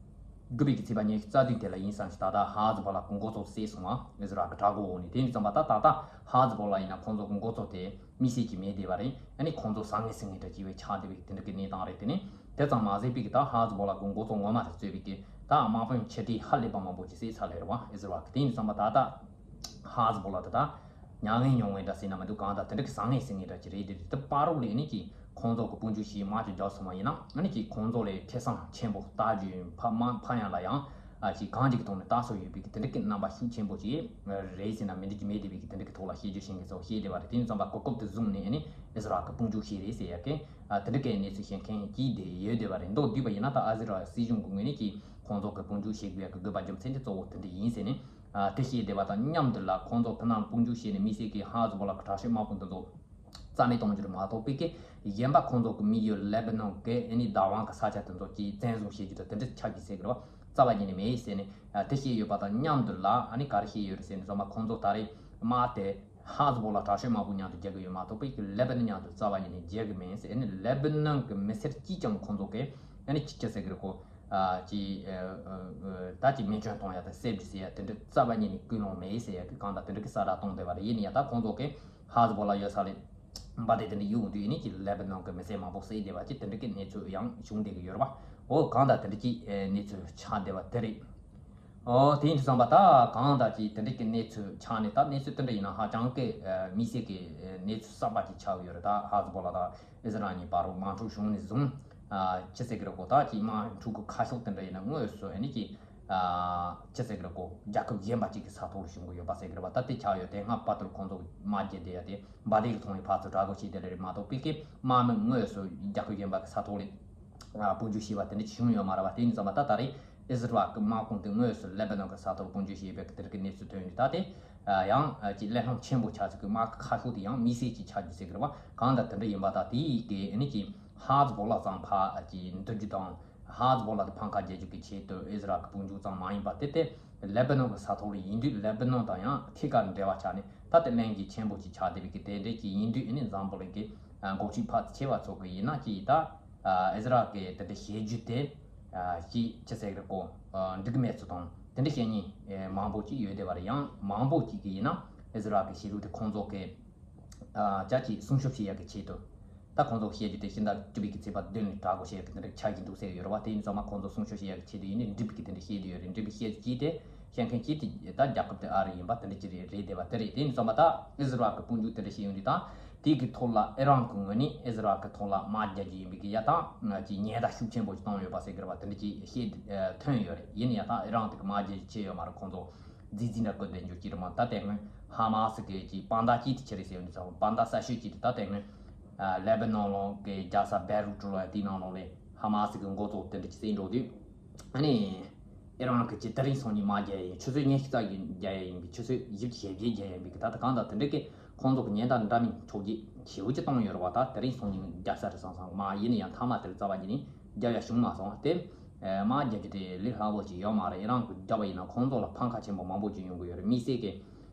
དགུ་པའི་གི་ཚེས་པ་ཉི་ཤུ་རྩ་བདུན་དེ་ལ་ཡིན་བསམ་ཞིག་ད་ལྟ་ཧ་ཛི་བོ་ལ་གི་འགོ་གཙོ་བསད་སོང་བ། ཨི་ཟི་རལ་གི་དྲག་རྒོལ་འོག་ནས། དེ་ཡིན་ཙམ་པ་ད་ད་ལྟ་ཧ་ཛི་བོ་ལ་ཡིན་ན་ཁོང་ཚོ་གི་འགོ་གཙོ་དེ་དམིགས་བསལ་གྱི་མེད་བསྡད་པ་རེད། ཨ་ནི་ཁོང་ཚོ་ཟ་ངེ་ཟིང་ངེ་འདྲ་བྱས་པའི་ཆགས་བསྡད་པའི་དེ་འདྲ་གི་གནས་སྟངས་རེད། དེ་ནས་དེ་ཙམ་མ་ཟད་པའི་གི་ད་ཧ་ཛི་བོ་ལ་གི་འགོ་གཙོ་ངོ་མ་དེ་གཙོས་པའི་གི་ད་དམག་དཔོན་ཆེ་གྲས་ཧ་ལས་པ་མང་པོ་ཅིག་བསད་ཚར་ལེ་རེད་བ། ཨི་ཟི་རལ་གི། དེ་ཡིན་ཙམ་པ་ད་ལྟ་ཧ་ཛི་བོ་ལ་དེ་ད་མྱ་ངན་མྱོང་བའི་འདྲ་ཟེར་ན་མི་འདུག། གང་ལྟར་དེ་འདྲ་གི་ཟ་ངེ་ཟིང་ངེ་འདྲ་ཅིག་རེད། དེ་རེད། དེ་བར་རོགས་ལས་ནི་ཀྱི་ཁོང་ཚོ་གི་དཔུང་འཇུག་བྱས་དམག་ཅིག་རྒྱག་སོང་བ་ཡིན་ན་ཨ་ནི་ཀྱི་ཁོང་ཚོ་ལས་ཁེ་བཟང་ཆེན་པོ་ལྟ་རྒྱུ་ཕ་མ་ཕ་ཡང་ལ་ཡང་ཨ་ཅིག་གང་ཅིག་གི་ཐོག་ནས་ལྟ་སྲོལ་ཡོད་པའི་གི་དེ་འདྲ་གི་རྣམ་པ་ཤུགས་ཆེན་པོ་ཅིག་རེད་ཟེར་ན་མི་འདུག་གི་མེད་བསྡད་པའི་གི་དེ་འདྲ་གི་ཐོག་ལ་བཤད་རྒྱུ་ཤེས་མཁན་ཚོ་བཤད་བསྡད་པ་རེད། དེ་ཡིན་ཙམ་པ་གོ་སྐབས་དེ་བཟུང་ནས་ཨ་ནི་ཨི་ཟི་རལ་གི་དཔུང་འཇུག་བྱས་རེད་ཟེར་ཡ་གི་ཨ་དེ་འདྲ་གི་གནས་ཚུལ་བཤད་མཁན་གྱིས་དེ་ཡོད་བསྡད་པ་རེད། མདོར་བསྡུས་པ་ཡིན་ན་ད་ཨི་ཟི་རལ་སྲིད་གཞུང་གི་ངོས་ནས་ཀྱི་ཁོང་ཚོ་གི་དཔུང་འཇུག་བྱེད་དགོས་ཡ་གི་དགོས་པ་རྒྱུ་མཚན་དེ་གཙོ་བོ་དེ་འདྲ་ཡིན་ཟེར་ནས་ཨ་དེ་བཤད་བསྡད་པ་དང་མཉམ་དུ་ལ་ཁོང་ཚོ་ཕུ་ནང་དཔུང་འཇུག་བྱས་ནས་དམིགས་བསལ་གྱི་ཧ་ཛི་བོ་ལ་གི་དྲག་ཤོས་དམག་དཔུང་དེ་ཚོ་རྩ་མེད་གཏོང་རྒྱུ་རེད་མ་གཏོགས་པའི་གི་གཞན་པ་ཁོང་ཚོ་གི་དམིགས་ཡུལ་ལེ་བྷ་ནོན་གི་ཨ་ནི་བདག་དབང་གི་ས་ཆ་དེ་ཚོ་གི་བཙན་བཟུང་བྱེད་རྒྱུ་དང་དེ་འདྲ་ཆགས་ཀྱི་ཟེར་གི་རེད་བ། རྩ་བ་ཉིད་ནས་མེད་ཟེར་ནས་དེ་བཤད་ཡོད་པ་དང་མཉམ་དུ་ལ་ཨ་ནི་ག་རེ་བཤད་ཡོད་རེད་ཟེར་ནས་ཚང་མ་ཁོང་ཚོ་ད་རེས་དམག་དེ་ཧ་ཛི་བོ་ལ་དྲག་ཤོས་དམག་དཔུང་མཉམ་དུ་རྒྱག་གི་ཡོད་མ་གཏོགས་པའི་གི་ལེ་བྷ་ནོན་མཉམ་དུ་རྩ་བ་ཉིད་ནས་རྒྱག་གི་མེད་ཟེར། ཨ་ནི་ལེ་བྷ་ནོན་གི་མི་སེར་གཅིག་ཀྱང་ཁོང་ཚོ་གི་ཨ་ནི་ཅི་ཅི་ཟེར་གི་རེད་གོ། ཨ་ཅི་ཨ་ཨ་ད་ཅི་མེ་སྐྱོན་གཏོང་ཡ་དང་བསད་རྒྱུ་ཟེར་ཡ་དེ་འདྲ་རྩ་བ་ཉིད་ནས་ཀུན་སློང་མེད་ཟེར་ཡ་གི་གང་ལྟར་དེ་འདྲ་གི་གསལ་བསྒྲགས་གཏོང་བསྡད་པ་རེད། ཡིན་ན་ཡང་ད་ཁོང་ཚོ་གི་ཧ་ཛི་བོ་ལ་ཡོད་ས་ལས་འབའ་དེ་དེ་འདྲ་གཡུག་འདུག་ཡིན་ནི་ཅི་ལེ་བྷ་ནོན་གི་མི་སེར་མང་པོ་བསད་བསྡད་པ་ཅི་དེ་འདྲ་གི་གནས་ཚུལ་ཡང་བྱུང་བསྡད་གི་ཡོད་རེད་བ། འོ་གང་ལྟར་དེ་འདྲ་གི་གནས་ཚུལ་ཆགས་བསྡད་པ་དེ་རེད། ཨོ་དེ་ཡིན་དུས་ཙམ་པ་ད་གང་ལྟར་ཅིག་དེ་འདྲ་གི་གནས་ཚུལ་ཆགས་ནས་ད་གནས་ཚུལ་དེ་འདྲ་ཡིན་ན་ཧ་ཅང་གི་ཨ་དམིགས་བསལ་གི་ཨ་གནས་ཚུལ་གསར་པ་ཅིག་ཆགས་ཡོད་རེད། ད་ཧ་ཛི་བོ་ལ་དང་ཨི་ཟི་རལ་གཉིས་བར་དུ་དམག་འཁྲུག་བྱུང་ནས་བཟུང་ཨ་ཅི་ཟེར་གི་རེད་གོ། ད་ཅིག་དམག་འཁྲུག་གི་ཁ་ཕྱོགས་དེ་འདྲ་ཡིན་ན་དངོས་སུ་ཨ་ནི་ཅིག་ཨ་ཅི་ཟེར་གི་རེད་གོ། རྒྱལ་ཁབ་གཞན་པ་ཅིག་གི་ས་ཐོག་ལ་བྱུང་གི་ཡོད་པ་ཟེར་གི་རེད་བ། ད་དེ་ཆགས་ཡོད་དེ་སྔ་བར་དུ་ཁོང་ཚོ་དམག་རྒྱག་བསྡད་ཡ་དེ་འབའ་དེ་གི་ཐོག་ནས་ཕར་ཚུར་དྲག་རྒོལ་བྱས་བསྡད་རེད་མ་གཏོགས་པའི་གི་དམག་མི་དངོས་སུ་རྒྱལ་ཁབ་གཞན་པ་གི་ས་ཐོག་ལ་ཨ་དཔུང་འཇུག་བྱས་པ་དེ་འདྲ་བྱུང་ཡོད་མ་རེད་བ། དེ་ཡིན་ཙང་མ་ད་ད་རེས་ཨི་ཟི་རལ་གི་དམག་དཔུང་དེ་དངོས་སུ་ལེ་བྷ་ནོན་གི་ས་ཐོག་དཔུང་འཇུག་བྱས་པའི་དེར་གི་གནས་ཚུལ་ཐོན་ཡོད། ད་དེ་ཡང་ཅིག་གླེང་སློང་ཆེན་པོ་ཆགས་ཚུལ་གི་དམག་གི་ཁ་ཕྱོགས་དེ་ཡང་དམིགས་བསལ་ཅིག་ཆགས་རྒྱུ་ཟེར་གི་རེད་བ། གང་ལྟར་དེ་འདྲ་ཡིན་པ་ད་དེ་ཡི་གི་ཨ་ནི་ཅིག་ཧ་ཛི་བོ་ལ་ཙམ་ཕར་ཅིག་འདུལ་རྒྱུ་དང་ཧ་ཛི་བོ་ལ་དེ་ཕམ་ཁ་རྒྱག་རྒྱུ་གི་ཆེད་དུ་ཨི་ཟི་རལ་གི་དཔུང་འཇུག་ཙམ་མ་ཡིན་པ་དེ་དེ་ལེ་བྷ་ནོན་གི་ས་ཐོག་ལ་ཡིན་དུས་ལེ་བྷ་ནོན་དང་ཡང་ཐད་ཀར་འབྲེལ་བ་ཆགས་ནས་ད་དེ་གླེང་རྒྱུ་ཆེན་པོ་ཅིག་ཆགས་བསྡད་པའི་གི་དེ་འདྲ་ཅིག་ཡིན་དུས་ཨ་ནི་འཛམ་བུ་གླིང་གི་འགོ་ཁྲིད་ཕར་ཆེ་བ་ཚོ་གི་ཡིན་ན་ཅིག་ད། ཨ་ཨི་ཟི་རལ་གྱི་དེ་འདྲ་བྱེད་རྒྱུ་དེ་ ཅིག་ཅི་ཟེར་གི་རེད་གོ། འགྲིག་མེད་ཚུལ་དང་དེ་འདྲ་བཤད་མཁན་མང་པོ་ཅིག་ཡོད་བསྡད་པ་རེད། ཡང་མང་པོ་ཅིག་གིས་ཡིན་ན་ཨི་ཟི་རལ་གྱི་བྱེད་ལུགས་དེ་ཁོང་ཚོ་གི་ཅག་ཅིག་སྲུང་སྐྱོབ་བྱེད་ཡག་གི་ཆེད་དུ། ད་ཁོང་ཚོ་བཤད་རྒྱུ་དེ་ཕྱི་ཟླ་བཅུ་པའི་གི་ཚེས་པ་བདུན་ནས་དྲག་གོ་བཤད་ཡག་གི་དེ་འདྲ་ཆགས་ཀྱི་འདུག་ཟེར་གི་ཡོད་རེད་བ། དེ་ཡིན་ཙང་མ་ཁོང་ཚོ་སྲུང་སྐྱོབ་བྱེད་ཡག་གི་ཆེད་དུ་ཡིན་ནའི་འགྲིག་པའི་གི་དེ་འདྲ་བཤད་དུ་ཡོད་རེད། འགྲིག་པའི་བཤད་དུ་ཅིག་དེ་བཤད་མཁན་ཅིག་དེ་ད་རྒྱལ་ཁབ་དེ་ཨ་རི་ཡིན་པ་དེ་འདྲ་ཅིག་རེད་རེད་བསྡད་པ་དེ་རེད། དེ་ཡིན་ཙང་མ་ད་ཨི་ཟི་རལ་གི་དཔུང་འཇུག་དེ་འདྲ་བྱས་ཡོང་དུས་ད་དེ་གི་ཐོག་ལ་ཨི་རན་གི་ངོས་ནས་ཨི་ཟི་རལ་གི་ཐོག་ལ་དམག་རྒྱག་རྒྱུ་ཡིན་པའི་གི་ཡ་ད་ཅིག་ཉེན་བརྡ་ཤུགས་ཆེན་པོ་ཅིག་བཏང་ཡོད་པ་ཟེར་གི་རེད་བ། དེ་འདྲ་ཅིག་བཤད་ཐོན་ཡོད་རེད། ཡིན་ན་ཡང་ད་ཨི་རན་དེ་གི་དམག་རྒྱག་རྒྱུ་ཆེ་ཡོད་མ་རེད། ཁོང་ཚོ་རྫིག་རྫིག་འདྲ་བཀོད་བསྡད་རྒྱུ་ཅིག་རེད་མ། ད་དེ་སྔོན་ཧ་མ་སི་གི་ཅིག་དཔང་རྟགས་ཅིག་དེ་ཆི་རེད་ཟེར་ཡོང་དུས་ཙང་དཔང་རྟགས་གསལ་ཤོས་ཅིག་དེ་ད་དེ་སྔོན་ལེ་བྷ་ནོན་ལོགས་གི་རྒྱལ་ས་བེ་རུ་ཊི་ལ་དེའི་ནང་ལོགས་ལས་ཧ་མ་སི་གི་འགོ་གཙོ་དེ་འདྲ་ཅིག་བསད་འགྲོ་དུས། ཨ་ནི་ཨི་རན་གི་ཅིག་དེ་རིང་སང་ཉིན་དམག་རྒྱག་ཡ་ཡིན། ཆུ་ཚོད་ཉི་ཤུ་རྩ་བཞི་རྒྱག་ཡ་ཡིན་པའི་ཆུ་ཚོད་བཞི་བཅུ་ཞེ་བརྒྱད་རྒྱག་ཡ་ཡིན་པའི་གི་ད་ད་གང་ལྟར་དེ་འདྲ་གི་ཁོང་ཚོ་གི་ཉེན་བརྡ་འདྲ་མིན་ཕྱོགས་ཀྱི་ཞེ་པོ་ཅིག་བཏང་ཡོད་རེད་བ། ད་དེ་རིང་སང་ཉིན་རྒྱག་ས་རེད་བསམ་བསམ་མ་ཡིན་ན་ཡང་མཐའ་མ་དེར་རྩ་བ་ཉིད་ནས་རྒྱབ་ཡ་བྱུང་མ་སོང་། དེ་དམག་རྒྱག་རྒྱུ་དེ་ལས་སླ་པོ་ཅིག་ཡོད་མ་རེད། ཨི་རན་གི་རྒྱབ་པ་ཡིན་ན་ཁོང་ཚོ་ལ་ཕན་ཁ་ཆེན་པོ་མང་པོ་ཅིག་ཡོང་གི་ཡོད་རེད། དམིགས་བསལ་གི་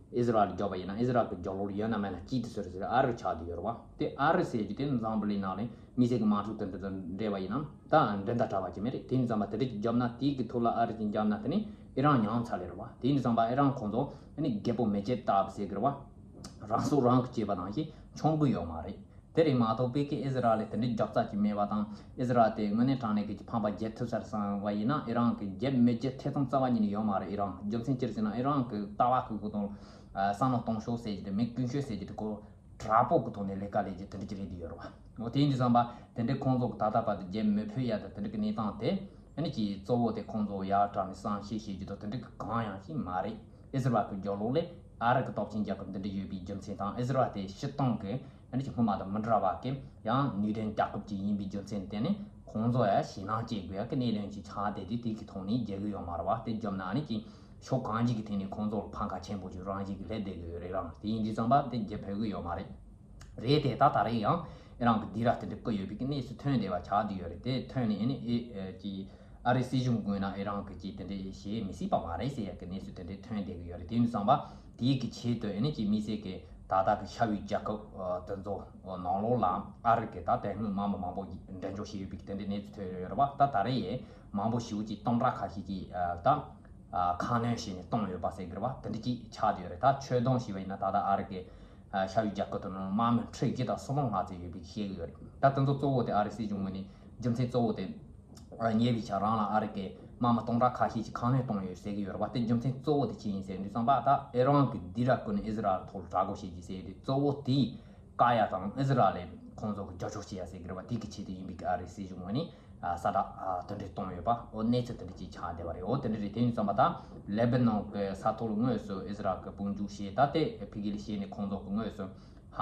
ཨི་ཟི་རལ་རྒྱབ་པ་ཡིན་ན་ཨི་ཟི་རལ་གི་རྒྱབ་ལོགས་ལ་ཡོད་ན་མེད་ན་གཅིག་དེ་ཟེར་ཟེར་ཨ་རི་ཆགས་བསྡད་ཡོད་རེད་བ། དེ་ཨ་རི་ཟེར་རྒྱུ་དེ་འཛམ་བུ་གླིང་ནང་ལ་དམིགས་བསལ་གི་དམག་འཁྲུག་དེ་འདྲ་དང་འབྲེལ་བ་ཡིན་ན་ད་འགྲན་ཟླ་བྲལ་བ་ཅིག་མེད་རེད། དེ་ཡིན་ཙང་མ་དེ་འདྲ་ཅིག་རྒྱབ་ན་དེའི་གི་ཐོག་ལ་ཨ་རི་ཅིག་རྒྱབ་ན་དེ་ནི་ཨི་རན་ཉམས་ཚར་ལེ་རེད་བ། དེ་ཡིན་ཙང་མ་ཨི་རན་ཁོང་ཚོ་ཨ་ནི་རྒད་པོ་མི་བརྗེད་ལྟ་བུ་ཟེར་གི་རེད་བ། རང་སྲོག་རང་གིས་བཅད་པ་ནང་བཞིན་མཆོང་གི་ཡོད་མ་རེད། དེ་རེད་མ་གཏོགས་པའི་གི་ཨི་ཟི་རལ་ལ་དེ་འདྲའི་རྒྱབ་རྩ་ཅིག་མེད་པ་དང་། ཨི་ཟི་རལ་དེ་དངོས་གནས་དྲང་གནས་ཀྱི་ཕན་པ་རྒྱག་ཐུབ་ས་རེད་བསམ་པ་ཡིན་ན་ཨི་རན་གི་རྒྱབ་མི་རྒྱབ་ཐེ་ཚོམ་རྩ་བ་ཉིད་ནས་ཡོད་མ་རེད། ཨི་རན་རྒྱུ་མཚན་ཅི་རེད་ཟེར་ན་ཨི་རན་གི་ལྟ་བ་གི་གོ་དོན་བསམ་བློ་གཏོང་ཕྱོགས་ཟེར་རྒྱུ་དེ་མི་ཀུན་སྤྱོད་ཟེར་རྒྱུ་དེ་ཁོ་དྲག་པོ་གི་ཐོག་ནས་ལས་ཀ་ལས་རྒྱུ་དེ་འདྲ་ཅིག་རེད་བསྡད་ཡོད་རེད་བ། འོ་དེ་ཡིན་དུས་ཙམ་པ་དེ་འདྲའི་ཁོང་ཚོ་གི་ད་ལྟ་བར་དུ་རྒྱབ་མི་ཕོད་ཡ་དང་དེ་འདྲ་གི་གནས་སྟངས་དེ་ཨ་ནི་ཀྱི་གཙོ་བོ་དེ་ཁོང་ཚོ་ཡར་དྲག་ནས་བསམ་ཤེས་བྱེད་རྒྱུ་དང་དེ་འདྲ་གི་གང་ཡང་ཞིག་མ་རེད། ཨི་ཟི་རལ་གི་རྒྱབ་ལོགས་ལས་ཨ་རི་གི་སྟོབས་ཆེན་རྒྱལ་ཁབ་འདི་འདྲ་ཡོད་པའི་རྒྱུ་མཚན་དང་ཨི་ཟི་རལ་དེ་སྤྱིར་བཏང་གི་ཨ་ནི་ཀྱི་སྔོན་མ་དང་མི་འདྲ་བ་གི་ཡང་ནུས་ལྡན་རྒྱལ་ཁབ་ཅིག་ཡིན་པའི་རྒྱུ་མཚན་དེ་ནི་ཁོང་ཚོ་ཡང་ཞེད་སྣང་སྐྱེ་དགོས་ཡ་གི་གནད་དོན་ཅིག་ཆགས་བསྡད་དུས་དེ་གི་ཐོག་ནས་རྒྱལ་གི་ཡོད་མ་རེད་བ། དེ་རྒྱབ་ན་ཨ་ནི་ཀྱི་ཕྱོགས་གང་ཅིག་གི་ཐད་ནས་ཁོང་ཚོར་ཕན་ཁ་ཆེན་པོ་ཅིག་རང་བཞིན་གྱི་སླེབས་བསྡད་གི་ཡོད་རེད། རང་དེ་ཡིན་དུས་ཙམ་པ་དེ་རྒྱབ་ཕོད་གི་ཡོད་མ་རེད། རེད་དེ་ད་ད་རེས་ཡང་ཨི་རན་གྱི་སྡིགས་ར་དེ་འདྲ་བསྐུལ་ཡོད་པའི་གི་གནས་ཚུལ་ཐོན་བསྡད་པ་ཆགས་བསྡད་ཡོད་རེད། དེ་ཐོན་ནས་ཨ་ནི་ཨི་ཨེ་ཀྱི་ཨ་རིའི་སྲིད་གཞུང་ངོས་ན་ཨི་རན་གྱི་ཀྱི་དེ་འདྲ་བྱེད་མི་སྲིད་པ་མ་རེད་ཟེར་ཡ་གི་གནས་ཚུལ་དེ་འདྲ་ཐོན་བསྡད་གི་ཡོད་རེད། དེ་ཡིན་དུས་ཙམ་པ་དེའི་གི་ཆེད་དུ་ཨ་ནི་ཀྱི་དམིགས་བསལ་གྱི་ད་ལྟ་གི་ཤར་བའི་རྒྱལ་ཁབ་དེ་ཚོ་ནང་ལོགས་ལ་ཨ་རི་གི་ད་དེ་སྔོན་དམག་མི་མང་པོ་འགྲེམས་འཇོག་བྱས་ཡོད་པའི་གི་དེ་འདྲ་གནས་ཚུལ་ཐོན་ཡོད་རེད་བ། ད་ད་རེས་ཡས་མང་པོ་ཞེ་པོ་ཅིག་སྟོང་ཕྲག་ཁ་ཤས་ཀྱིས་ད་ཁ་སྣོན་བྱས་ནས་བཏང་ཡོད་པ་ཟེར་གི་རེད་བ། དེ་འདྲ་ཅིག་ཆགས་བསྡད་ཡོད་རེད། ད་ཆོད་སྡོམ་བྱས་པ་ཡིན་ན་ད་ལྟ་ཨ་རི་གི་ཤར་བའི་རྒྱལ་ཁབ་དེ་ནང་དམག་མི་ཁྲི་བཞི་དང་སུམ་སྟོང་ལྔ་ཙམ་ཡོད་པའི་བཤད་ཀྱི་ཡོད་རེད། ད་དེ་ཚོ་གཙོ་བོ་དེ་ཨ་རི་སྲིད་གཞུང་ངོས་ནས་རྒྱུ་མཚན་གཙོ་བོ་དེ་ཉེ་བའི་ཆར་རང་ལ་ཨ་རི་གི་དམག་མི་སྟོང་ཕྲག་ཁ་ཤས་ཀྱིས་ཁ་སྣོན་བཏང་ཡོད་ཟེར་གྱི་ཡོད་རེད་བ། དེ་རྒྱུ་མཚན་གཙོ་བོ་དེ་ཅི་ཡིན་ཟེར་དུས་ཙམ་པ་ད་ཨི་རན་གྱིས་སྡིགས་ར་བསྐུལ་ནས་ཨི་ཟི་རལ་ཐོག་ལ་དྲག་རྒོལ་བྱེད་ཀྱི་ཟེར་དེ་གཙོ་བོ་དེ་བཀག་ཡ་དང་ཨི་ཟི་རལ་ལ་ཁོང་ཚོ་གི་རྒྱབ་སྐྱོར་བྱེད་ཡ་ཟེར་གྱི་རེད་བ། དེ་གི་ཆེད་དུ་ཡིན་པའི་གི་ཨ་རིའི་སྲིད་གཞུང་ངོས་ནས་ཨ་གསལ་བསྒྲགས་ཨ་དེ་འདྲས་བཏང་ཡོད་པ། འོ་གནས་ཚུལ་དེ་འདྲས་ཅིག་ཆགས་བསྡད་པ་རེད། འོ་དེ་འདྲས་རེད། དེ་ཡིན་ཙམ་པ་ད་ལེ་བྷ་ནོན་གྱི་ས་ཐོག་ལ་དངོས་སུ་ཨི་ཟི་རལ་གྱི་དཔུང་འཇུག་བྱས། ད་དེ་ཕ་གི་ལ་བྱས་ནས་ཁོང་ཚོ་གི་དངོས་སུ་ཧ་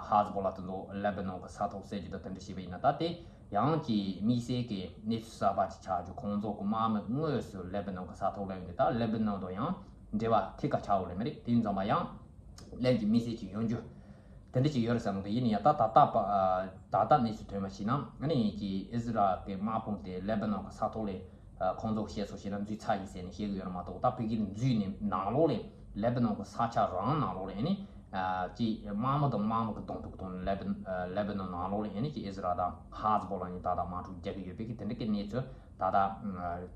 ཧ་ཟི་བོ་ལ་དེ་ཚོ་ལེ་བྷ་ནོན་གྱི་ས་ཐོག་བསད་རྒྱུ་དང་དེ་འདྲས་བྱས་པ་ཡིན་ན། ད་དེ་ཡང་ཅིག་དམིགས་བསལ་གྱི་གནས་ཚུལ་གསར་པ་ཅིག་ཆགས་རྒྱུ། ཁོང་ཚོ་གི་དམག་མི་དངོས་སུ་ལེ་བྷ་ནོན་གྱི་ས་ཐོག་ལ་ཡོང་དུས་ད་ལེ་བྷ་ནོན་དང་ཡང་འབྲེལ་བ་ཐད་ཀར་ཆགས་ཡོད་ལེ་མ་རེད། དེ་ཡིན་ཙམ་པ་ཡང་ལན་གྱི་དམིགས་བསལ་ཅིག་ཡོང་རྒྱུ། དེ་འདྲ་ཅིག་ཡོད་རེད་བསམ་གི་འདུག་ཡིན་ན་ཡང་ད་ད་ལྟ་བ་ད་ལྟ་གནས་ཚུལ་ཐོན་པ་ཞིག་ན་ཨ་ནི་ཀྱི་ཨི་ཟི་རལ་གྱི་དམག་དཔུང་དེ་ལེ་བྷ་ནོན་གྱི་ས་ཐོག་ལས་ཁོང་ཚོ་བཤད་སྲོལ་བྱས་ན་འཛུལ་ཚར་ཡིན་ཟེར་ནས་བཤད་གི་ཡོད་རེད་མ་གཏོགས། ད་ཕ་གིར་འཛུལ་ནས་ནང་ལོགས་ལས་ལེ་བྷ་ནོན་གྱི་ས་ཆ་རང་ནང་ལོགས་ལས་ཨ་ནི་ཀྱི་དམག་མི་དང་དམག་མི་གི་གདོང་ཐུག་གི་ཐོག་ནས་ལེ་བྷ་ལེ་བྷ་ནོན་ནང་ལོགས་ལས་ཨ་ནི་ཀྱི་ཨི་ཟི་རལ་དང་ཧ་ཟི་བོ་ལ་གཉིས་ད་ལྟ་དམག་འཁྲུག་རྒྱག་གི་ཡོད་པའི་གི་དེ་འདྲ་གི་གནས་ཚུལ་ད་ལྟ་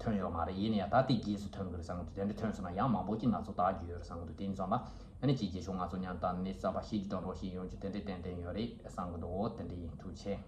ཐོན་ཡོད་མ་རེད། ཡིན་ན་ཡང་ད་དེ་རྗེས་སུ་ཐོན་གི་རེད་བསམ་གི་འདུག་དེ་འདྲ་ཐོན་སོང་ན་ཡང་མང་པོ་ཅིག་ན་ཚོད་ལྟ་རྒྱུ་ཡོད་རེད་བསམ་གི་འདུག་དེ་ཡིན་ཙང་ལ་ཨ་ནི་ཅིག་རྗེས་ཕྱོགས་ང་ཚོ་མཉམ་དུ་གནས་ཚུལ་གསར་པ་ཤེས་རྒྱུ་དང་རོགས་ཤེས་ཡོང་རྒྱུ་དེ་འདྲའི་ཏན་ཏན་ཡོད་རེད་བསམ་གི་འདུག་འོ་དེ་འདྲ་ཡིན། ཐུགས་རྗེ་ཆེ།